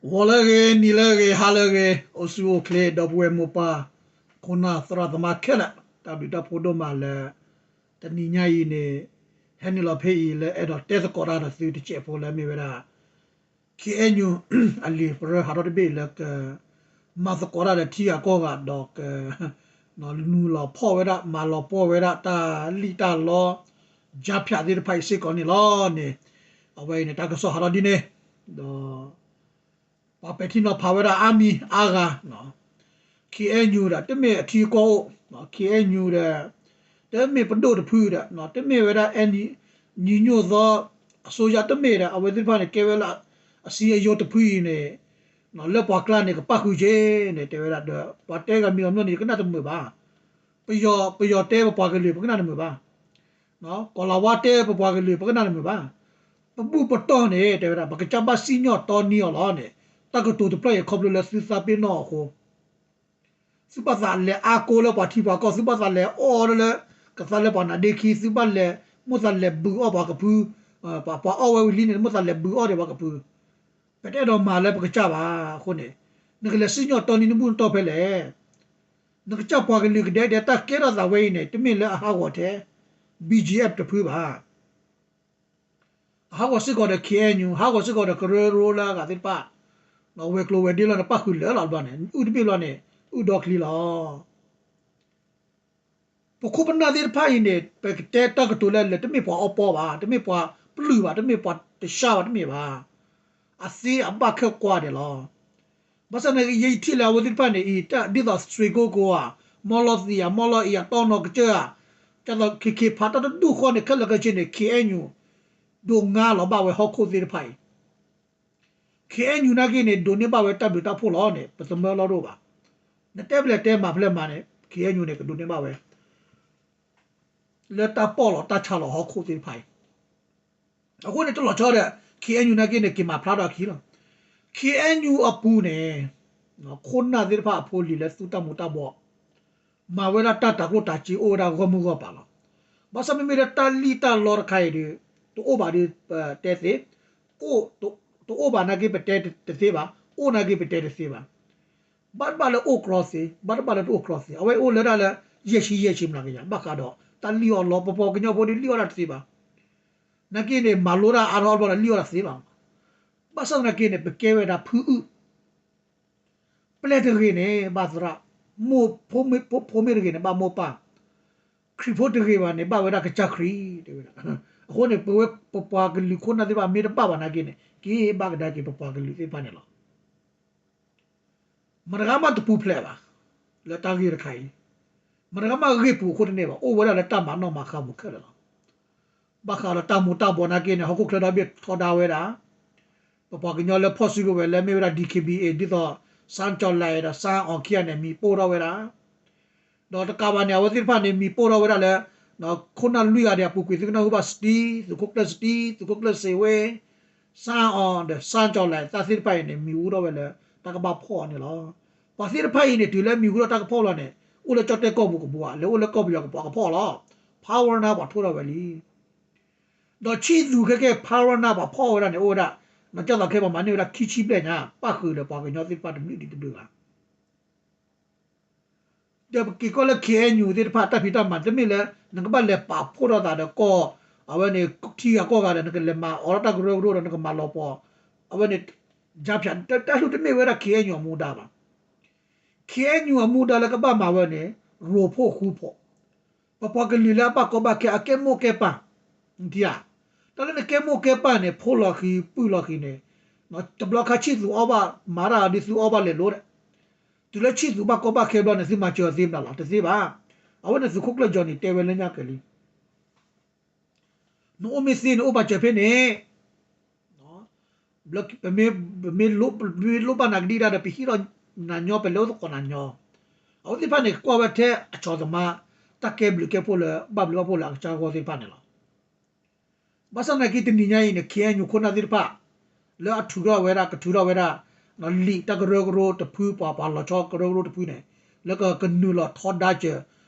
ဂီၤလၢအဂ့ၤ, နံၤလၢအဂ့ၤ, ဟါလၢအဂ့ၤ, အိၣ်ဆူၣ်အိၣ်ချ့ ဒီပုၢ်ဝဲၢ်မိၢ်ပၢ်, ခိၣ်နၢ်သရၣ်သမါခဲလၢာ်, တၢ်ဘျုးတၢ်ဖှိၣ်ဒိၣ်မးလၢ တနံၤညါအံၤန့ၣ် ဟဲနုာ်လီၤဖဲအံၤလၢအဲၣ်ဒိးတဲသကိးတၢ်ဒီးသုတစဲးဖိလၢမ့ၢ်ဝဲဒၣ် ခ့ၣ်အဲၣ်ယူၣ် အလံာ်ပရၢဟးထီၣ်တဘ့ၣ်လၢက မၤသကိးတၢ်ဒီးထံဂၤကီၢ်ဂၤဒီးက နုာ်လီၤဖီၣ်ဝဲဒၣ် မၤလီၤပှီၢ်ဝဲဒၣ်တၢ်လံၣ်တၢ်လီ ကြားဖြတ် သ့ၣ်တဖၣ်အံၤစ့ၢ်ကီးန့ၣ်လီၤန့ၣ်, အဝဲအံၤန့ၣ် တၢ်ကစီၣ်ဟးထီၣ်ဒ်န့ၣ်, ဒီး ပှၤပဲာ်ထံနီၤဖးဝဲဒၣ်အါမံၤအါဂၤ, ခ့ၣ်အဲၣ်ယူၣ်ဒီး တမ့ၢ်အထံအကီၢ်အိၣ်, ခ့ၣ်အဲၣ်ယူၣ်ဒီး တမ့ၢ်ပဒိၣ်တဖုဒီး တမ့ၢ်ဝဲဒၣ် ညီညွတ်သောအစိုးရ တမ့ၢ်ဒီး အဝဲသ့ၣ်တဖၣ်န့ၣ် ကဲဝဲလၢအစံအယိတဖုအံၤန့ၣ် လၢပှၤကျါန့ၣ် ကပၣ်ဃုာ်က့ၤန့ၣ် တဲဝဲဒၣ်ဒီး ပှၤတဲဂၤမံၤဂၤမံၤန့ၣ် ယကနၣ်တမုာ်ဘၣ်. ပယီၤ ပယီၤတဲပပှၤကလုာ် ပကနၣ်တမုာ်ဘၣ်. ကီၢ်လၤဝါတဲပပှၤကလုာ် ပကနၣ်တမုာ်ဘၣ်. ပဘူၣ်ပတီၢ်န့ၣ် တဲဝဲဒၣ် ပကစၢ်ဘၣ်စံၣ်ညီၣ်တီနံအီၤလီၤန့ၣ် တၢ်ကတိၤတဖျၢၣ်အံၤခီဖျိလၢသုသးပ့ၤနီၣ်အဃိ သုဘၣ်သးလဲၤအါကိးလၢပှၤထံပှၤကီၢ် သုဘၣ်သးလဲၤအီၣ်လၢ ကသါလၢပှၤနါဒ့ခံ သုဘၣ်လဲၤ မိၣ်သးလဲၤဘုးအီၣ်ပှၤကဖု, ပှၤအီၣ်ဝဲဝံၤလံန့ၣ် မိၣ်သးလဲၤဘုးအီၣ်ဒီးပှၤကဖု, ပတအဲၣ်ဒိးမၤလၢပကစၢ်ဘၣ်အဃိန့ၣ် နကလဲၤစံၣ်ညီၣ်တီနံနဘူၣ်နတီၢ်ဖဲလဲၣ်. နကစၢ်ပှၤကလုာ်ကဒဲကဒဲ တၢ်ကဲထီၣ်သးဝဲအံၤန့ၣ် တမ့ၢ်လၢအဟးဂီၤထဲ ဘီၣ်ကၠ့ၣ်အၣ်ပီၣ် တဖုဘၣ်. အဟးဂီၤစ့ၢ်ကီးဒီး ခ့ၣ်အဲၣ်ယူၣ်, ဟးဂီၤစ့ၢ်ကီးဒီးကရၢကရိလၢအဂၤသ့ၣ်တဖၣ်, ဝဲၤကျိၤဝဲၤဒ့လီၤန့ၣ် ပၣ်ဃုာ်လၢာ်လီၤဘျီန့ၣ် အုၣ်တဘ့ၣ်ဘျီန့ၣ် အုၣ်ဒီချံလီၤ. ပခိၣ်ပနၢ်သ့ၣ်တဖၣ်အံၤန့ၣ် ပကတဲတၢ်ကတိၤလၢလဲၣ် တမ့ၢ်ပှၤအီပီဘၣ်, တမ့ၢ်ပှၤပျုၢ်ဘၣ်, တမ့ၢ်ပှၤတဆှၢဘၣ်, တမ့ၢ်ဘၣ်. အသ့အဘၣ်ခဲကွၢ်ဒဲးလီၤ. ဘၣ်ဆၣ်န့ၣ် ယဲယထံၣ်လၢအဝဲသ့ၣ်တဖၣ်န့ၣ်အံၤ တၢ်ဒ်သိး ရွှေကုက္ကို ဧါ, မီၢ်လီၤသံးဧါ, မီၢ်လီၤအံၤဧါ, တီနီၢ်ကစၢၢ်ဧါ, ကသိး ခ့ခ့ဖး တၢ်တဒူၣ်ဃီန့ၣ် ခဲလၢာ်ခဲဆ့န့ၣ် ခ့ၣ်အဲၣ်ယူၣ် ဒိးငါလီၤဘၣ်ဝဲဟီၣ်ခိၣ်သ့ၣ်တဖၣ်အံၤ ခ့ၣ်အဲၣ်ယူၣ်နာ်က့န့ၣ် ဒိးန့ၢ်ဘၣ်ဝဲတၢ်ဘျုးတၢ်ဖှိၣ်လီၤန့ၣ် ပသမၢလီၤဒိၣ်ဘၣ်. နတဲပျဲၢ်တဲမၤဖျဲၣ်မၤန့ၣ် ခ့ၣ်အဲၣ်ယူၣ်န့ၣ် ကဒိးန့ၢ်ဘၣ်ဝဲ လၢတၢ်ပီၣ်လီၤတၢ်ဆါလီၤဟီၣ်ခိၣ်သ့ၣ်တဖၣ်အံၤ. အဃိန့ၣ် တလီၤဆီဒီး ခ့ၣ်အဲၣ်ယူၣ်နာ်က့န့ၣ် က့ၤမၤဖျါထီၣ်အခံလီၤ. ခ့ၣ်အဲၣ်ယူၣ်အပူၤန့ၣ် ခိၣ်နၢ်သ့ၣ်တဖၣ်အဖိလံၤလၢသူတၢ်မူၤတၢ်ဘှီး မၤဝဲဒၣ်တၢ်တၤကျိၣ်တၤစ့အိၣ်ဝဲဒၣ်ဂီၢ်မုၢ်ဂီၢ်ပၤလီၤ. ဘၣ်ဆၣ်မ့မ့ၢ်လၢတၢ်လံၣ်တၢ်လီတခါအံၤဒီး တအိၣ်ဘၣ်ဒီး ပတဲသ့, အိၣ်, တအိၣ်ဘၣ်နာ်က့ ပတဲတသ့ဘၣ်, အိၣ်နာ်က့ ပတဲတသ့ဘၣ်. ဘၣ်တဘၣ်လၢအိၣ်ကြီသ့, ဘၣ်တဘၣ်လၢတအိၣ်ကြီသ့, အဝဲအိၣ်လၢဒၣ်လၢ ယဲၢ်ဆံယဲၢ်ဆံမျးကယၤ ဘၣ်ဃးဒီး တၢ်လံၣ်အီၣ်လီ ပပှၤကညီဖိဒီးလံၣ်အီၣ်တၢ်တသ့ဘၣ်. နာ်က့န့ၣ် မၤလိတၢ်အါထီၣ်အါဘျီဒီးလံၣ်အီၣ်တၢ်တသ့ဘၣ်. ဘၣ်ဆၣ်သနာ်က့န့ၣ် ပကဲဝဲဒၣ်ဖုအုၣ် ပျဲၢ်တဂ့ၤန့ၣ် ဘၣ်သရၣ်, မိၢ်ဖိမ့ၢ်တဂ့ၤန့ၣ် ဘၣ်မိၢ်ပၢ်, ခရံာ်ဖိတဂ့ၤဘၣ်န့ၣ် ဘၣ်ဝဲဒၣ်ကစၢ်ခရံာ် တဲဝဲဒၣ်. အဃိန့ၣ် ပဝဲပပှၤကလုာ်ခိၣ်နၢ်သ့ၣ်တဖၣ်မ့ၢ်တဘၣ်ဘၣ်နာ်က့န့ၣ် က့ၤဘၣ်ကဒါက့ၤပပှၤကလုာ်သ့ၣ်တဖၣ်န့ၣ်လီၤ. မတဂၤမးတပူၤဖျဲးဘၣ် လၢတၢ်ဂ့ၢ်တခါအံၤ, မတဂၤမးဂ့ၢ်ပူၤအခိၣ်တန့ၢ်ဘၣ်, အိၣ်ဝဲဒၣ်လၢတၢ်မၤနီၣ်မၤဃါပူၤခဲလၢာ်လီၤ. ဘၣ်ဃးဒီးတၢ်မူၤတၢ်ဘှီးနာ်က့န့ၣ် ဟီၣ်ခိၣ်ချၢဒီဘ့ၣ်ထီဒါဝဲဒၣ်, ပပှၤကညီလၢဖီၣ်စုကဝဲၤလၢမ့ၢ်ဝဲဒၣ် DKBA ဒ်သိး စၣ်ကၠီၤလဲၣ်ဒီး စၣ်အီၣ်ခံဂၤန့ၣ် မံၤပိၢ်ထီၣ်ဝဲဒၣ် ဒီးတကးဘၣ်န့ၣ် အဝဲသ့ၣ်တဖၣ်န့ၣ် မံၤပိၢ်ထီၣ်ဝဲဒၣ်လၢ ခိၣ်နၢ်လွံၢ်ဂၤဒီးအပူၤကွံာ် သုကနၢ်ဟူဘၣ် စတံ, သုးခိၣ်ကျၢၢ်စတံ, သုးခိၣ်ကျၢၢ်စ့ဝ့, စၣ်အီၣ်ဒီး စၣ်ကၠီၤလဲၣ် တၢ်သ့ၣ်တဖၣ်အံၤန့ၣ် မံၤဟူထီၣ်ဝဲလၢ တၢ်ကဘၣ်ဖီၣ်အီၤန့ၣ်လီၤ. ပှၤသ့ၣ်တဖၣ်အံၤန့ၣ် တုၤလၢမံၤဟူထီၣ်တၢ်ကဖီၣ်လီၤန့ၣ် အိၣ်လၢကၠီၣ်တဲၣ်ကီၢ်ပူၤကဘီဧါ, လဲၤအိၣ်လၢကီၢ်ပယီၤကဘီ ကဖီၣ်လီၤ. ဖးဝဲနၤပှၤထိၣ်ထီၣ်ဝဲလံ ဒီးဆံၣ်သူၤခဲကဲ ဖးဝဲနၤပှၤဖီၣ်ဝဲဒၣ်န့ၣ် အိၣ်ဝဲဒၣ် နီၢ်ကၠီၣ်သးခဲ ပှၤမၤန့ၢ်ဝဲဒၣ်ခံဆံဘျဲၣ်ညါ ပၣ်ဃုာ်လၢပှၤကညီသ့ၣ်တဖၣ်တဘျုးဒံးတဘျုးဂၤ ဒီးပက့ၤကွၢ်လၢ ခ့ၣ်အဲၣ်ယူၣ် သ့ၣ်တဖၣ် တၢ်ဖံးတၢ်မၤ တမ့ၢ်လၢ နကဘၣ်လဲၤပာ်ဖှိၣ်ထီၣ်သးဒီးကီၢ် အဝဲန့ၣ် ထံဂၤကီၢ်ဂၤဒီး နကလဲၤမၤအီၤလၢတၢ်ကရၢကရိဒီး နကမၤလီၤပှီၢ် အဝဲန့ၣ် ကြားဖြတ် တၢ်လူၢ်တမ့ၢ်ဝဲဒၣ် ခ့ၣ်အဲၣ်ယူၣ် အမူဒါဘၣ်. ခ့ၣ်အဲၣ်ယူၣ် အမူဒါလၢကဘၣ်မၤဝဲန့ၣ် ရိၤဖှိၣ်ဃူဖှိၣ် ပပှၤကလုာ်လၢအဘၣ်ကီဘၣ်ခဲ အကဲမိၢ်ကဲပၢ် နထံၣ်ဧါ. တၢ်လၢနကဲမိၢ်ကဲပၢ်န့ၣ် ဖိလီၤဃံၤပုၢ်လီၤဃံၤန့ၣ် တဘျီခါဆံၣ်သူၤအီၣ်ဘၣ်မၤတၢ်ဒ်သုအီၣ်ဘၣ်လဲၤလိၤဒီး တုၤလၢဆံၣ်သူၤဘၣ်ကီဘၣ်ခဲဘျီန့ၣ် သုမၤစၢၤအီၤသ့မတၤလီၤ တသ့ဘၣ်. အဝဲန့ၣ်သုးခိၣ်ကျၢၢ် Johnny တဲဝဲလၢညါက့ၤလံ နအိၣ်မ့ၢ်သ့န့ၣ် အိၣ်ဘၣ်စၢၤဖဲန့ၣ် ပမ့ၢ် ပမ့ၢ်လိၣ်ဘၣ်နၤကဒံကဒါဒီး ပဟံးထီၣ်နၤညီ ပလဲၤအိၣ်သကိးနၤညီ. အဝဲသ့ၣ်တဖၣ်န့ၣ် ကွၢ်ဝဲထဲအဆီၣ်သမား တၢ်ကဲဘျုးကဲဖှိၣ်လၢ ဘၣ်ဘျုးဘၣ်ဖှိၣ်လၢအကစၢ်ဂီၢ်သ့ၣ်တဖၣ်န့ၣ်လီၤ. ဘၣ်ဆၣ်သနာ်က့တနံၤညါအံၤန့ၣ် ခ့ၣ်အဲၣ်ယူၣ် ခိၣ်နၢ်သ့ၣ်တဖၣ် လၢအထုးထီၣ်ဝဲဒၣ် ကထုးထီၣ်ဝဲဒၣ် လံာ်တၢ်ကရၢကရိတဖု ပှၤပှၤလီၤဆီကရၢကရိတဖုန့ၣ် လၢကကနုာ်လီၤထီဒါစၢၤ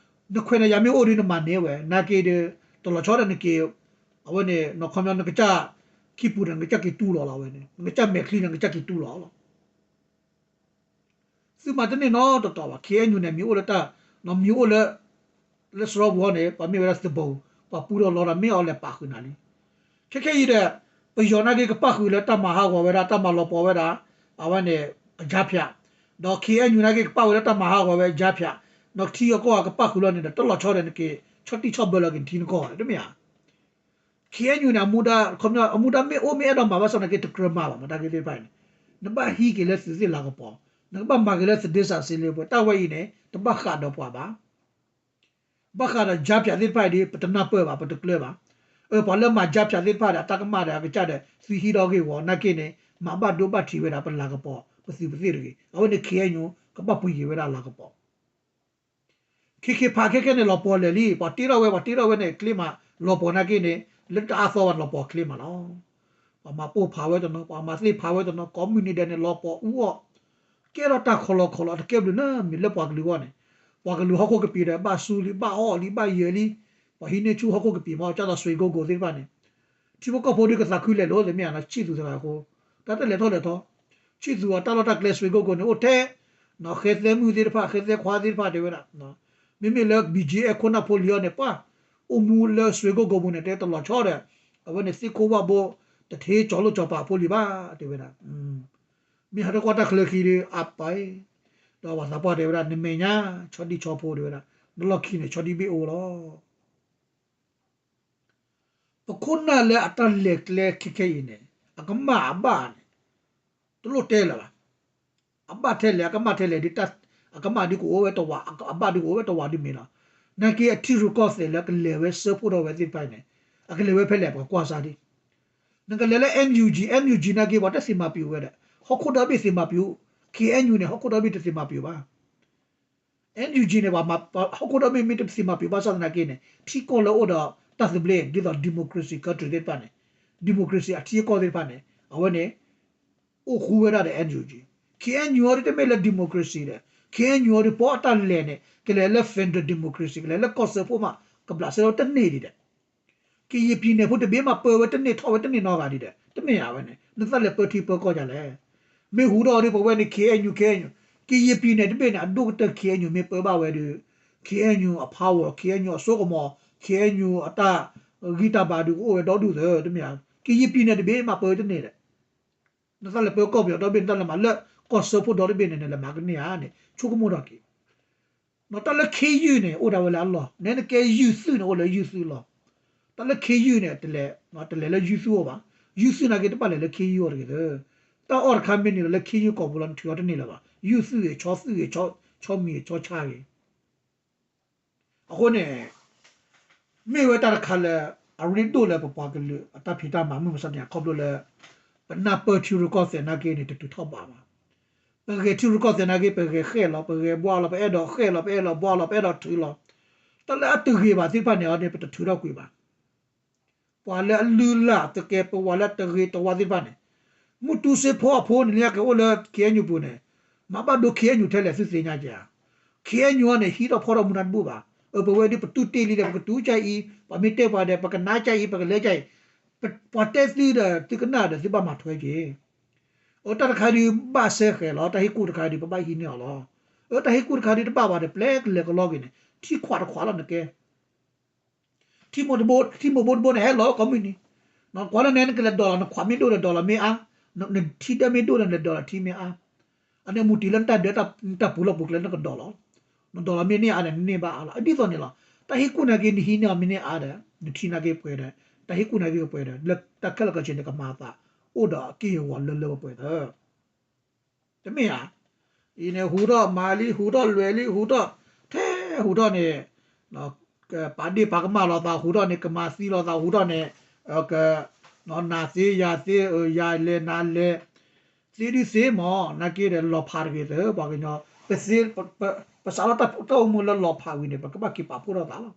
နခွဲးနယၤမ့ၢ်အိၣ်ဒီးနမၤန့ၢ်ဝဲ နာ်က့ဒီး တလီၤဆီဒီးနက့ၤ အဝဲန့ၣ် နီၢ်ခီပညီ နကစၢ်ခံပူၤန့ၣ် နကစၢ်က့ၤတူၢ်လီၤလီၤ အဝဲန့ၣ် နကစၢ်မဲာ်ချံန့ၣ် နကစၢ်က့ၤတူၢ်လီၤလီၤ. သုမၤတန့ၢ်နီတတီၤဘၣ်. ခ့ၣ်အဲၣ်ယူၣ်န့ၣ် မံၤအိၣ်လၢတၢ်, မံၤအိၣ်လၢ, လၢစရီပူၤန့ၣ် ပှၤမ့ၢ်ဝဲဒၣ်သဘိၣ်, ပှၤပူထီၣ်လီၤဒီးမ့ၢ်အီၤလဲၤပာ်ဃုာ်နၤလံ. ခဲခဲအံၤဒီး ပယီၤနာ်က့ကပၣ်ဃုာ်လၢတၢ်မၤဟးဂီၤဝဲဒၣ် တၢ်မၤလီၤပှီၢ်ဝဲဒၣ်, အဝဲန့ၣ်, အယါဖၠး, ဒီး ခ့ၣ်အဲၣ်ယူၣ် နာ်က့ကပၣ်ဝဲလၢတၢ်မၤဟးဂီၤဝဲအယါဖၠး, ဒီးထံအကီၢ်အကပၣ်ဃုာ်လီၤန့ၣ်ဒီး တလီၤဆီဒီးနက့ၤ ဆီၣ်တံၢ်ဆီၣ်ဘၢလီၤက့ၤနထံနကီၢ် တမ့ၢ်ဧါ. ခ့ၣ်အဲၣ်ယူၣ်န့ၣ် အမူဒါ, အမူဒါမ့ၢ်အိၣ်မ့ၢ်အဲၣ်ဒိးမၤဘၣ်ဆၣ်နာ်က့တကြၢးမၤဘၣ်မး တၢ်ဂ့ၢ်သ့ၣ်တဖၣ်အံၤန့ၣ်, နဘၣ်ဟံးက့ၤလၢသုးသ့ၣ်လၤကပီၤ, နကဘၣ်မၤက့ၤလၢသုးဒ့စးစ့လ့ပှဲၤ တၢ်ဝဲအံၤန့ၣ် တဘၣ်ဃးဒီးပှၤဘၣ် ဘၣ်ဃးဒီးယါဖၠးသ့ၣ်တဖၣ်အံၤဒီး ပတနၢ်ပၢၢ်ဘၣ် ပတကျၢၤဘၣ်. အၢ ပှၤလၢမၤယါဖၠးသ့ၣ်တဖၣ်ဒီး အတၢ်ကမၣ်ဒီးအကစၢ်ဒီး သုးဟံးထီၣ်ဂ့ၢ်ဝီ နာ်က့န့ၣ် မၤဘၣ်ဒိဘၣ်ထံးဝဲဒၣ်ပလၤကပီၤ ပသုးပသ့ၣ်တဂ့ၤ. အဝဲန့ၣ် ခ့ၣ်အဲၣ်ယူၣ် ကဘၣ်ပှ့ၤက့ၤဝဲဒၣ်လၤကပီၤ ခ့ခ့ဖးခဲခဲန့ၣ် လီၤပှီၢ်လဲာ်လံ, ပှၤတ့ထီၣ်ဝဲ ပှၤတ့ထီၣ်ဝဲန့ၣ် ချ့မး, လီၤပှီၢ်နာ်က့န့ၣ် လၢတအါသီဘၣ်န့ၣ် လီၤပှီၢ်ချ့မးလီၤ. ပှၤမၤပိၢ်ဖးဝဲတနီၤ, ပှၤမၤသ့ၣ်ဖးဝဲတနီၤ, ကိးမုၢ်နံၤဒဲးန့ၣ် လီၤပှီၢ်အူအီၣ်, ကဲထီၣ်တၢ်ခီလီခီလီ အတကဲဘျုးလၢမ့ၢ်လၢပှၤကလုာ်အဂီၢ်န့ၣ်, ပှၤကလုာ်ဟီၣ်ခိၣ်ကပံာ်ဒီး ဘၣ်စူလံ ဘၣ်အီၣ်လံ ဘၣ်ယၢၤလံ, ပှၤဟံးန့ၢ်ဆူၣ်ဟီၣ်ခိၣ်ကပံာ်မး ကၢ်သိး ရွှေကုက္ကို သ့ၣ်တဖၣ်န့ၣ်, ထံဖိကီၢ်ဖိဒုးကသးခုလဲၤလိာ်သ့ၣ်မ့ၢ်ဧါ, ဆံၣ်သူးသရၣ်အဃိ, တၢ်တလဲၤထီၣ်လဲၤထီ, ဆံၣ်သူးအတၢ်လီၢ်တၢ်ကျဲ ရွှေကုက္ကို န့ၣ် အိၣ်ထဲ ဃဲသဲမုၣ်သ့ၣ်တဖၣ် ဃဲသဲခွါသ့ၣ်တဖၣ်တဲဝဲဒၣ်, မ့မ့ၢ်လၢ ဘီကၠ့အဲၣ် ခိၣ်နၢ်ဖိလံၤအီၤန့ၣ် ပှၤအိၣ်မူလၢ ရွှေကုက္ကို ပူၤန့ၣ် တဲတလီၤဆီဒီး အဝဲန့ၣ်သ့ၣ်ခိၣ်ဘၣ်ဘိ တထ့ကၠီလိၣ်ကၠီပာ်ဖိလံၤဘၣ် တဲဝဲဒၣ်. မ့ၢ်ဟးထီၣ်ကွၢ်တၢ်ချၢခံဒီး အပၢ်, ဒီးပှၤသးပှၢ်တဲဝဲဒၣ် နမဲာ်ညါ ဆီဒံၣ်ဆီဖိ တဲဝဲဒၣ်, နလီၢ်ခံန့ၣ် ဆီဒံၣ်ဘ့ၣ်အိၣ်လီၤ. ပခိၣ်နၢ်လၢအတၢ်လဲၤကျဲခဲခဲအံၤန့ၣ် အကမၣ်အဘၣ်န့ၣ် တလိၣ်တဲလၢၤဘၣ်. အဘၣ်ထဲလဲၣ် အကမၣ်ထဲလဲၣ်ဒီး အကမၣ်ဒုးကအိၣ်ဝဲတဝး အဘၣ်ဒုးကအိၣ်ဝဲတဝးဒ်မ့ၢ်လီၤ. နာ်က့အထံရူၢ်ကီၢ်သဲးလၢကလဲၤဝဲစၢဖှိၣ်ထီၣ်ဝဲသ့ၣ်တဖၣ်န့ၣ် အကလဲၤဝဲဖဲလဲၣ် ပှၤကွၢ်စၢ်ဒံး. နကလဲၤလၢ NUG, NUG နာ်က့ ပှၤတသ့မၤပျူၤဝဲဒီး ဟီၣ်ခိၣ်ဒီဘ့ၣ်သ့မၤပျူၤ, KNU န့ၣ် ဟီၣ်ခိၣ်ဒီဘ့ၣ်တသ့မၤပျူၤဘၣ်. NUG န့ၣ် ပှၤဟီၣ်ခိၣ်ဒီဘ့ၣ်မ့ၢ်တသ့မၤပျူၤဘၣ်ဆၣ်သနာ်က့န့ၣ် ထံကီၢ်လၢအိၣ်ဒီးတၢ်သဘျ့ ဒ်သိး democracy country သ့ၣ်တဖၣ်န့ၣ် democracy အထံအကီၢ်သ့ၣ်တဖၣ်န့ၣ် အဝဲန့ၣ် အိၣ်ဃူဝဲဒၣ်ဒီး NUG, KNU အီၤဒ်တမ့ၢ်လၢ democracy ဒီး KNU အီၤဒ်ပှၤအတၢ်လဲၤန့ၣ် ကလဲၤလၢ federal democracy ကလဲၤလၢကီၢ်စၢဖှိၣ်မး ကဘျးစဲထီၣ်တန့ၢ်ဒံးဒီး ကရင်ပြည်နယ်ဖိတဘ့ၣ်မးပၢဝဲတန့ၢ်ထီၣ်ဝဲတန့ၢ်နီတဂၤဒံးဒီး တမ့ၢ်ဧါဝဲန့ၣ် နသးလဲၤပၢထံပၢကီၢ်ဒ်လဲၣ်. မ့ၢ်ဟူးထီၣ်အီၤဒ်ပဝဲန့ၣ် KNU, KNU, ကရင်ပြည်နယ်တဘ့ၣ်န့ၣ် အဒိၣ်ကတၢၢ် KNU မ့ၢ်ပၢဘၣ်ဝဲဒီး KNU အ power, KNU အစိကမီၤ, KNU အတၢ်ဂံၢ်တၢ်ဘါဒုးကအိၣ်ဝဲဒီဒူၣ်သၢ တမ့ၢ်ဧါ. ကရင်ပြည်နယ်တဘ့ၣ်မးပၢဝဲတန့ၢ်ဒီး နသးလဲၤပၢကီၢ်ပယီၤဒီဘ့ၣ် နသးလဲၤမၤလၢကီၢ်စၢဖှိၣ်ဒီတဘ့ၣ်န့ၣ် နလဲၤမၤကန့ၢ်ဧါန့ၣ် ဆိကမိၣ်ထီၣ်က့ၤ. တၢ်လၢခ့ယုၢ်န့ၣ် အိၣ်ဒၣ်ဝဲလၢအလီၢ်, နဲနကဲယုၢ်သုးန့ၣ် အိၣ်လၢယုၢ်သုးလီၢ်. တၢ်လၢခ့ယုၢ်န့ၣ် တလဲၤလၢယုၢ်သုးအိၣ်ဘၣ်. ယုၢ်သုးနာ်က့ တဘၣ်လဲၤလၢခ့ယုၢ်အီၤတဂ့ၤသၢ. တၢ်အီၣ်တခါမ့ၢ်န့ၢ်လီၤလၢခ့ယုၢ်ကီၢ်ပူၤလီၤ နထုးအီၤတန့ၢ်လၢၤဘၣ်. ယုၢ်သုးဂ့ၤ ဆီသုးဂ့ၤ ဆီမံၤဂ့ၤ ဆီဆါဂ့ၤ အဃိန့ၣ် မ့ၢ်ဝဲတၢ်တခါလၢ အရ့ဒိၣ်လၢပပှၤကလုာ်အတၢ်ဖံးတၢ်မၤ မုၢ်မဆါတနံၤ ခီဖျိလၢ ပနၢ်ပၢၢ်ထံရူၢ်ကီၢ်သဲးနာ်က့န့ၣ် တတုၤထီၣ်ဘးဘၣ်. ပဂဲၤထံရူၢ်ကီၢ်သဲးနာ်က့ ပဂဲၤဃဲၣ်လီၤ ပဂဲၤဘှါလီၤ ပအဲၣ်ဒိးဃဲၣ်လီၤ ပအဲၣ်ဒိးဘှါလီၤ ပအဲၣ်ဒိးထုးလီၤ. တၢ်လၢအတဂ့ၤဘၣ်သ့ၣ်တဖၣ်န့ၣ်အီၤန့ၣ် ပတထုးထီၣ်ကွံာ်ဘၣ် ပှၤလၢအလုၢ်အလၢ်သကဲးပဝးလၢတဂ့ၤတဝါသ့ၣ်တဖၣ်န့ၣ် မုၢ်တူစ့ဖိအဖိန့ၣ် လၢကအိၣ်လၢ ခ့ၣ်အဲၣ်ယူၣ်ပူၤန့ၣ် မၤဘၣ်ဒိ ခ့ၣ်အဲၣ်ယူၣ်ထဲလဲၣ် သုသ့ၣ်ညါက့ၤဧါ. ခ့ၣ်အဲၣ်ယူၣ်အီၤန့ၣ် ဟံးထီၣ်ဖီၣ်ထီၣ်မူဒါတဘူၣ်ဘၣ်. အၢ ပဝဲဒ်ပတူၢ်တ့ၢ်လံဒီး ပကတူၢ်ကၢ်အံၤ ပှၤမ့ၢ်တဲပှၤဒီး ပကနါကၢ်အံၤ ပကလဲၤကၢ်အံၤ ပှၤတဲသုဒီး သုကနၣ်ဒီး သုဘၣ်မၤထွဲက့ၤ. အၢ တၢ်တခါဒုးဘၣ်စဲဃဲၤလီၤ တၢ်ဟ့ၣ်ကူၣ်တခါဒုး ပဘၣ်ဟံးန့ၢ်အီၤလီၤ. အၢ တၢ်ဟ့ၣ်ကူၣ်တခါဒုးတဘၣ်ဘၣ်ဒီး ပျဲကလဲၤကလီက့ၤန့ၣ် ထံခွးတခွးလီၤနကဲ ထံမိၢ်တဘိ ထံမိၢ်ဘိတဘိန့ၣ် ဟဲလီၤကိးမုၢ်နံၤ, ကွၢ်လၢနဲ နကလဲၤဒိးလီၤ နခွးမ့ၢ်ဒိၣ်ဒီးဒိးလီၤမ့ၢ်အါ, နထံဒၢမ့ၢ်ဒိၣ်ဒီးနလဲၤဒိးလီၤထံမ့ၢ်အါ, အန့ၣ်မူတံၤလၢနတၢ်ဒၢ တၢ်ပူၤလီၢ်ပူၤကျဲနကဒိးလီၤ, နဒိးလီၤမ့ၢ်န့ၢ်အါဒီးနန့ၢ်ဘၣ်အါလီၤ. အဒ်သိးန့ၣ်လီၤ. တၢ်ဟ့ၣ်ကူၣ်နာ်က့ နဟံးန့ၢ်အီၤမ့ၢ်န့ၢ်အါဒီး နထံနာ်က့ပှဲၤဒီး တၢ်ဟ့ၣ်ကူၣ်နာ်က့ကပှဲၤဒီး လၢတၢ်ခဲလၢာ်ခဲဆ့န့ၣ် ကမၤအသးအိၣ်ဒီးအက့ၢ်အဂီၤလၢလၢပှဲၤပှဲၤသၢ တမ့ၢ်ဧါ. အံၤန့ၣ် ဟူးထီၣ်မၤလံ ဟူးထီၣ်လွဲၤလံ ဟူးထီၣ် ထဲဟူးထီၣ်န့ၣ် ပာ်ဒ့ၣ်ပာ်ကမၣ်လိာ်သး ဟူးထီၣ်န့ၣ် ကမၤသံလိာ်သး ဟူးထီၣ်န့ၣ် နၤသ့ယၤသ့ ယၤလဲၤနၤလဲၤ သ့ဒုသ့မး နာ်က့ဒီး လီၤဖးတဂ့ၤသၢ ပှၤကညီ ပသ့ ပစးထီၣ်တၢ်အိၣ်မူလၢလီၤဖးဝံၤန့ၣ် ပကဘၣ်က့ၤပာ်ဖှိၣ်ထီၣ်သးလီၤ.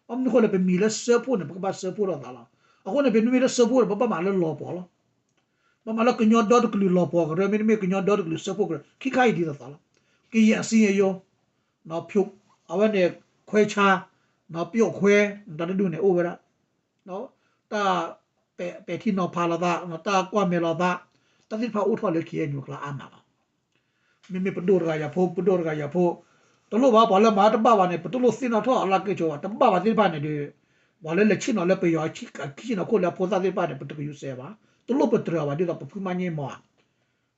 ဘၣ်မနုၤအဃိလဲၣ် ပမံၤလၢစၢဖှိၣ်န့ၣ် ပကဘၣ်စၢဖှိၣ်ထီၣ်သးလီၤ. အဃိန့ၣ် ပမ့မ့ၢ်လၢစၢဖှိၣ်န့ၣ် ပဘၣ်မၤလၢလီၤပှီၢ်လီၤ. ဘၣ်မၤလၢကညီဒီတကလုာ်လီၤပှီၢ်ကရၢ မ့တမ့ၢ်ကညီဒီတကလုာ်စၢဖှိၣ်ကရၢ ခံခါအံၤဒ်သိးသိးလီၤ. ကယဲၢ်အစံယိ အဝဲန့ၣ် ခွဲးဆါ ပျိၣ်ခွဲး တၢ်တဒူၣ်န့ၣ် အိၣ်ဝဲဒၣ် တၢ်ပဲာ်ထံနီၤဖးလိာ်သး တၢ်ကွၢ်မဲာ်လိာ်သး တၢ်သ့ၣ်တဖၣ်အိၣ်ထီၣ်လၢ ခ့ၣ်အဲၣ်ယူၣ် အကျါအါမးလီၤ. မ့မ့ၢ်ပဒိၣ်တဂၤယၤဖိ ပဒိၣ်တဂၤယၤဖိ, တလိၣ်ဘၣ် ပှၤလၢမၤတဘၣ်ဘၣ်န့ၣ် ပတလိၣ်သ့ၣ်နီၣ်ထီၣ်အလၢက့ၤဆိဘၣ် တဘၣ်ဘၣ်သ့ၣ်တဖၣ်န့ၣ်ဒီး ပှၤလၢလဲၤဆ့ၣ်နီၤလၢပယီၤအခံၣ်နီၤခိၣ်လၢအဖိသၣ်သ့ၣ်တဖၣ်န့ၣ် ပတကယူၤစဲးဘၣ်, တလိၣ်ပတြၢၤဘၣ် ဒ်သိးပဖုမၤန့ၢ်မီၤဧါ,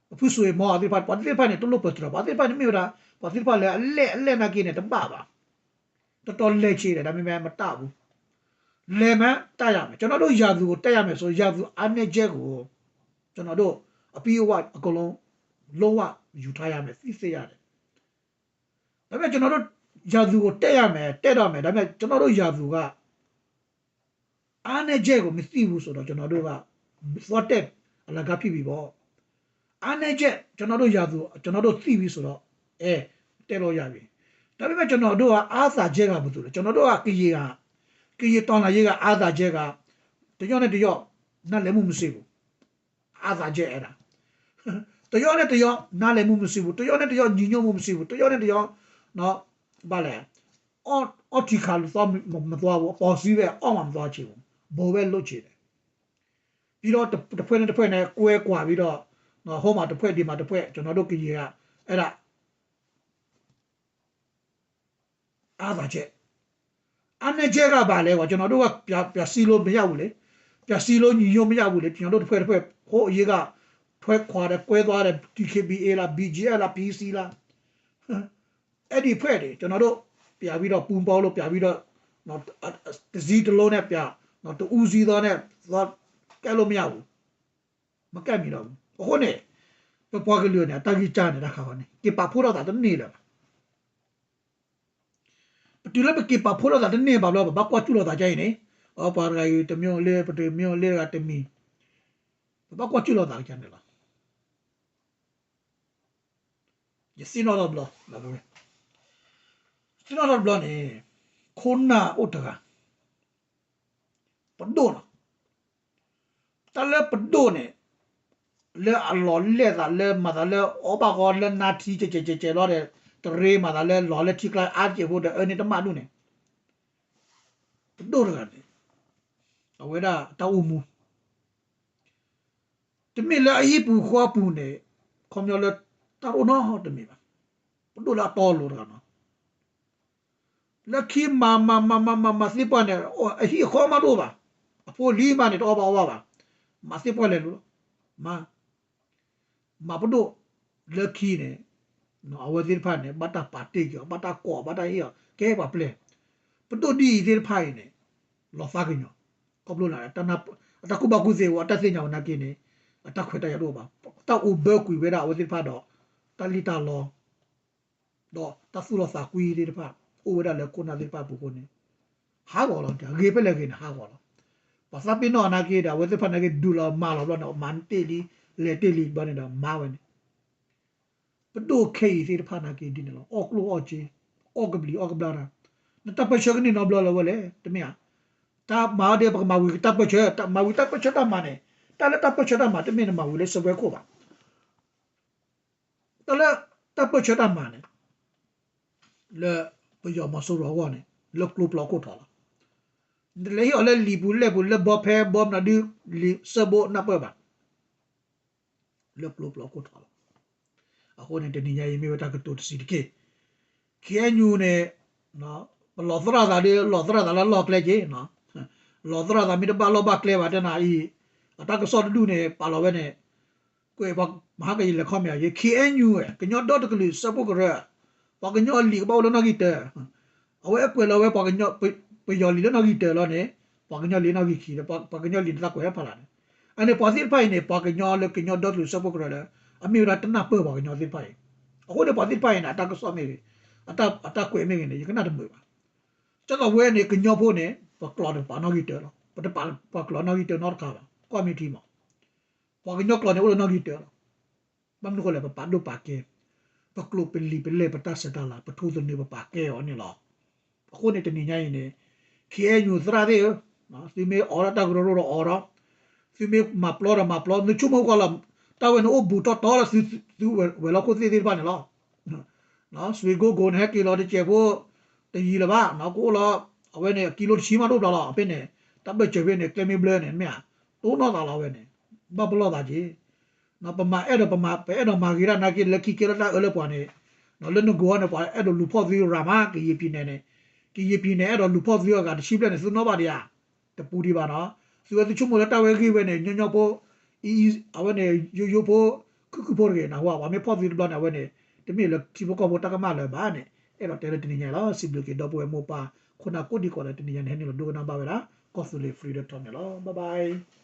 ပဖုစိၤအ့ၣ်မီၤသ့ၣ်တဖၣ် ပှၤသ့ၣ်တဖၣ်န့ၣ် တလိၣ်ပတြၢၤ ပှၤသ့ၣ်တဖၣ်န့ၣ် မ့ၢ်ဝဲဒၣ် ပှၤသ့ၣ်တဖၣ်လၢအလဲၢ်အလဲၢ်နာ်က့န့ၣ် တဘၣ်ဘၣ် တတီလဲၤဆ့ဒီး ဒါပေမဲ့ မတတ်ဘူး, လဲၤမး တတ်ရမယ်, ကျွန်တော်တို့ ရာသူကို တိုက်ရမယ်ဆို ရာသူ အားနည်းချက်ကို ကျွန်တော်တို့ အပြည့်အဝ အကုန်လုံး လုံးဝယူထားရမယ် သိစေရတယ်, ဒါပေမဲ့ ကျွန်တော်တို့ ရာသူကို တိုက်ရမယ် တိုက်တော့မယ် ဒါပေမဲ့ ကျွန်တော်တို့ ရာသူက အားနည်းချက်ကို မသိဘူးဆိုတော့ ကျွန်တော်တို့က သွားတက် အလကားဖြစ်ပြီပေါ့, အားနည်းချက် ကျွန်တော်တို့ ရာသူ ကျွန်တော်တို့ သိပြီဆိုတော့ အဲ တက်လို့ရပြီ, ဒါပေမဲ့ ကျွန်တော်တို့က အားသာချက်က ဘယ်သူလဲ, ကျွန်တော်တို့က ကရင်က ကရင်တော်လှန်ရေးက အားသာချက်က တစ်ယောက်နဲ့တစ်ယောက် နားလည်မှုမရှိဘူး, အားသာချက်အဲ့ဒါ, တစ်ယောက်နဲ့တစ်ယောက် နားလည်မှုမရှိဘူး, တစ်ယောက်နဲ့တစ်ယောက် ညီညွတ်မှုမရှိဘူး, တစ်ယောက်နဲ့တစ်ယောက် နော် ဘာလဲ အော် အော်ထီခါလူသွားမသွားဘူး, အပေါ်စီးပဲ အောက်မှာ မသွားချင်ဘူး, ဘိုးပဲ လုပ်ချင်တယ်, ပြီးတော့ တစ်ဖွဲ့နဲ့တစ်ဖွဲ့နဲ့ ကွဲကွာပြီးတော့ နော် ဟိုမှာတစ်ဖွဲ့ ဒီမှာတစ်ဖွဲ့ ကျွန်တော်တို့ ကရင်က အဲ့ဒါ အားသာချက် အားနည်းချက်က ဘာလဲကွာ, ကျွန်တော်တို့က ပြန် ပြန်စည်းလုံးမရဘူးလေ, ပြန်စည်းလုံးညီညွတ်မရဘူးလေ, ကျွန်တော်တို့တစ်ဖွဲ့တစ်ဖွဲ့ ဟိုအရေးက ထွက်ခွာတယ် ကွဲသွားတယ်, DKBA လား BGF လား PC လား, အဲ့ဒီအဖွဲ့တွေ ကျွန်တော်တို့ ပြန်ပြီးတော့ ပူးပေါင်းလို့ ပြန်ပြီးတော့ နော် တစ်စည်းတစ်လုံးနဲ့ ပြန် နော် တစ်ဦးစီးသောနဲ့ သွား ကဲလို့မရဘူး, မကဲမံၤတော့ဘူး, အဃိန့ၣ် ပပှၤကလုာ်န့ၣ် အတၢ်ဂံၢ်စၢ်န့ၣ် တၢ်ခါခီန့ၣ် က့ၤပာ်ဖှိၣ်ထီၣ်သးတန့ၢ်လၢၤဘၣ် ပတုၤလၢပက့ၤပာ်ဖှိၣ်ထီၣ်သးတန့ၢ်ဘၣ်ဘျီ ပဘၣ်ကွၢ်စူၣ်လိာ်သးကါအံၤန့ၣ်, အပှၤတဂၤအံၤတမံၤလၢ ပတမံၤလၢတဂၤတမံၤ, ပဘၣ်ကွၢ်စူၣ်လိာ်သးကါန့ၣ်လီၤ. ယသ့ၣ်နီၣ်ထီၣ်တဘျီ, သ့ၣ်နီၣ်ထီၣ်တဘျီန့ၣ်, ခိၣ်နၢ်အိၣ်တဂၤ, ပဒိၣ်လီၤ. တၢ်လၢပဒိၣ်န့ၣ် လၢအလီၤလဲၢ်သးလၢမၤသးလၢအီၣ်ဘၣ်ဃီလၢနါထံကဲးကဲးကဲးကဲးလီၤဒီး တရ့မၤသးလၢလီၤလၢထံကျါအါတက့ၢ်ဖိဒီးအၢန့ၢ်တမၣ်ဒူၣ်န့ၣ် ပဒိၣ်တဂၤန့ၣ် အဝဲဒၣ်တၢ်အိၣ်မူ တမ့ၢ်လၢအဟံၣ်ပူၤဃီပူၤန့ၣ် ခီပညီလၢတၢ်အိၣ်နီတမံၤဘၣ်. ပဒိၣ်လၢအတီအလိၤတဂၤနီၤ လၢခံမၤမၤမၤမၤမၤမၤသ့ၣ်ပှၢ်န့ၣ် အဟံၣ်အဃီမးတအိၣ်ဘၣ်. အဖိလံၤမးန့ၣ် တအီၣ်ဘၣ်အီဘၣ်ဘၣ်. မၤသ့ၣ်ပှၢ်လဲၤလိၤလီၤ. မၤ မၤပဒိၣ်လၢခံန့ၣ် အဝဲသ့ၣ်တဖၣ်န့ၣ် ဘၣ်တၢ်ပာ်တ့ၢ်က့ၤအီၤ ဘၣ်တၢ်ကိးဘၣ်တၢ်ဟ့ၣ်အီၤ ကဲပှၤပျဲၢ်. ပဒိၣ်ဒ်အံၤသ့ၣ်တဖၣ်အံၤန့ၣ် လီၤသးကညီၤ ခီဖျိလၢ အတၢ်ကူၣ်ဘၣ်ကူၣ်သ့ဝဲ အတၢ်သ့ၣ်ညါဝဲနာ်က့န့ၣ် အတၢ်ခွဲးတၢ်ယာ်တအိၣ်ဘၣ်. တၢ်အိၣ်ဘၢကွံာ်ဝဲဒၣ်အဝဲသ့ၣ်တဖၣ်ဒီး တၢ်လံၣ်တၢ်လီ ဒီးတၢ်သူၣ်လီသးကွံသ့ၣ်တဖၣ် အိၣ်ဝဲဒၣ်လၢခိၣ်နၢ်သ့ၣ်တဖၣ်အပူၤအဃိန့ၣ် ဟးဂီၤလီၤ. ဂ့ၤဖဲလဲၣ်ဂ့ၤန့ၣ် ဟးဂီၤလီၤ. ပှၤသးပ့ၤနီၣ်နာ်က့ဒီး အဝဲသ့ၣ်တဖၣ်နာ်က့ ဒုးလီၤမၤလီၤဘျီန့ၣ် မၤတ့ၢ်လံ လဲၤတ့ၢ်လံဘျီန့ၣ်ဒီး မၤဝဲန့ၣ် ပဒိၣ်ခဲအံၤသ့ၣ်တဖၣ်နာ်က့ဒ်န့ၣ်လီၤ. အီၣ်ကျိၣ်အီၣ်စ့ အီၣ်ကဘျံးအီၣ်ကဘျၣ်တၢ် နတၢ်ပၢၢ်ဆၢကန့ၢ်နီတဘျီလၢၤဝဲလဲၣ် တမ့ၢ်ဧါ. တၢ်မၤအီၤဒီး ပကမၤဝံၤတၢ်ပၢၢ်ဆၢ မၤဝံၤတၢ်ပၢၢ်ဆၢတၢ်မၤန့ၣ် တၢ်လၢတၢ်ပၢၢ်ဆၢတၢ်မၤ တမ့ၢ်နမၤဝံၤလၢစပွဲခိၣ်ဘၣ်. တၢ်လၢတၢ်ပၢၢ်ဆၢတၢ်မၤန့ၣ် လၢပယီၤမီၤစိရိၤအဂီၢ်န့ၣ် လၢကျိပျီခိၣ်ထီလီၤ. နလဲၤဟ့ၣ်အီၤလၢလံာ်ပူၤလဲၢ်ပူၤ လၢဘီဖဲဘီမနုၤဒု လံာ်စၢဘိနၢ်ပၢၢ်ဘၣ် လၢကျိပျီခိၣ်ထီလီၤ. အဃိန့ၣ် တနံၤညါအံၤမ့ၢ်ဝဲတၢ်ကတိၤတဆံးတက့ၢ်. ခ့ၣ်အဲၣ်ယူၣ်န့ၣ် ပလီၤသရၣ်သးဒီး လီၤသရၣ်သးလၢလီၢ်ကျဲက့ၤ, လီၤသရၣ်သးမ့ၢ်တဘၣ်လီၢ်ဘၣ်ကျဲဘၣ် တဲနၤအံၤ အတၢ်ကစီၣ်တဒူၣ်န့ၣ် ပာ်လီၤဝဲန့ၣ် ကွဲးပှၤမဟါကယံာ်လဲၤခီမ့ၢ်အံၤ ခ့ၣ်အဲၣ်ယူၣ် ကညီဒီတကလုာ်စၢဖှိၣ်ကရၢ ပှၤကညီအလံာ်ကဘၣ်အိၣ်လၢနီၣ်ဂံၢ်တၢ အဝဲကွဲးလီၤဝဲ ပယီၤလံာ်လၢနီၣ်ဂံၢ်တၢလီၤန့ၣ် ပှၤကညီလံာ်နီၣ်ဂံၢ်ခံ ပှၤကညီလံာ်နသးကွဲးဖးလၢ်န့ၣ် အန့ၣ်ပှၤသ့ၣ်တဖၣ်အံၤန့ၣ် ပှၤကညီလၢကညီဒီတကလုာ်စၢဖှိၣ်ကရၢလၢ အမ့ၢ်ဝဲဒၣ်တနၢ်ပၢၢ်ပှၤကညီသ့ၣ်တဖၣ်အံၤ အဃိန့ၣ်ပှၤသ့ၣ်တဖၣ်အံၤန့ၣ် အတၢ်ကစီၣ်မ့ၢ်ဂ့ၤ အတၢ်ကွဲးမ့ၢ်ဂ့ၤန့ၣ် ယကနၣ်တမုာ်ဘၣ်. ကၢ်သိးဝဲန့ၣ် ကညီဖိန့ၣ် ပကျိာ်န့ၣ်ပပာ်နီၣ်ဂံၢ်တၢလီၤ. ပတပာ်ပှၤကျိာ်နီၣ်ဂံၢ်တၢနီတခါဘၣ်. ကွၢ်မ့ၢ်ထံမး ပှၤကညီကျိာ်န့ၣ်အိၣ်လၢနီၣ်ဂံၢ်တၢလီၤ. ဘၣ်မနုၤဃိလဲၣ် ပပာ်ဒိၣ်ပာ်ကဲ ပကျိာ်ပလံာ်ပလဲၢ်ပတၢ်ဆဲးတၢ်လၤ ပထိသနၢၣ်ပပာ်ကဲအီၤန့ၣ်လီၤ. အဃိန့ၣ်တနံၤညါအံၤန့ၣ် ခ့ၣ်အဲၣ်ယူၣ်သရၣ်သ့ၣ်ဧၢ, သုမ့ၢ်အိးထီၣ်တၢ်ကရၢကရိဒီးအိးထီၣ်, သုမ့ၢ်မၤပျီဒီးမၤပျီ, နဆိကမိၣ်ကွၢ်လီၤ, တၢ်ဝဲန့ၣ်အိၣ်ဘူးတီတီလၢသုဝဲၤလီၢ်ခိၣ်သ့ၣ်သ့ၣ်တဖၣ်န့ၣ်လီၤ. စွ့ကိကိးန့ၣ် ဟဲက့ၤလီၤတစဲးဖိ တယံာ်လၢၤဘၣ်, ကအိၣ်လီၤ, အဝဲန့ၣ် ကံလိတဆံမးတအိၣ်ဘျီလီၤ. ဖဲန့ၣ် တၢ်ဘၢၣ်စၢၤဖဲန့ၣ် ကျဲမ့ၢ်ဘျၢန့ၣ် မ့ၢ်ဧါ, တိၢ်နီၣ်သးလီၤဝဲန့ၣ်, ဘၣ်ပလီၢ်သးက့ၤ ပမၤအဲၣ်ဒိးပမၤ ပအဲၣ်ဒိးမၤဂ့ၤတၢ်နာ်က့ လၢခံကဲထီၣ်တၢ်အၢလၢပှၤန့ၣ် လၢနဂီၢ်န့ၣ် ပှၤအဲၣ်ဒိးလူၤဖီၣ်သုရၤမး ကယံာ်ပံၤနဲၣ်န့ၣ် ကယံာ်ပံၤနဲၣ် အဲၣ်ဒိးလူၤဖီၣ်သုအဂၤတဆံဘျဲၣ်န့ၣ် သုနီၣ်ဘၣ်ဒံးဧါ. တပူၤဒံးဘၣ်နီၤ. သုဝဲသုဆိကမိၣ်လၢတၢ်ဝဲဂ့ၢ်ဝဲန့ၣ် ညီညီဖိ အံၤ အဝဲန့ၣ် ယိယိဖိ ခုၣ်ခုၣ်ဖိတဂ့ၤ နၢ်ဟူဧါ. ပှၤမ့ၢ်ဖီၣ်သုတဘျီန့ၣ် အဝဲန့ၣ် တမ့ၢ်လၢထံဖိကီၢ်ဖိတၢ်ကမၣ်လၢၤဘၣ်န့ၣ် အဲၣ်ဒိးတဲလၢတနံၤညါလီၤ. စံးဘျုးက့ၤဒီပုၢ်ဝဲၢ်မိၢ်ပၢ် ခိၣ်နၢ်ကိးဒံကိးဂၤဒဲး တနံၤညါန့ၣ် ဟဲနုာ်လီၤဒိကနၣ်ဘၣ်ဝဲဒၣ် ကီၢ်သူလ့ၤ Freedom Talk န့ၣ်လီၤ. Bye bye.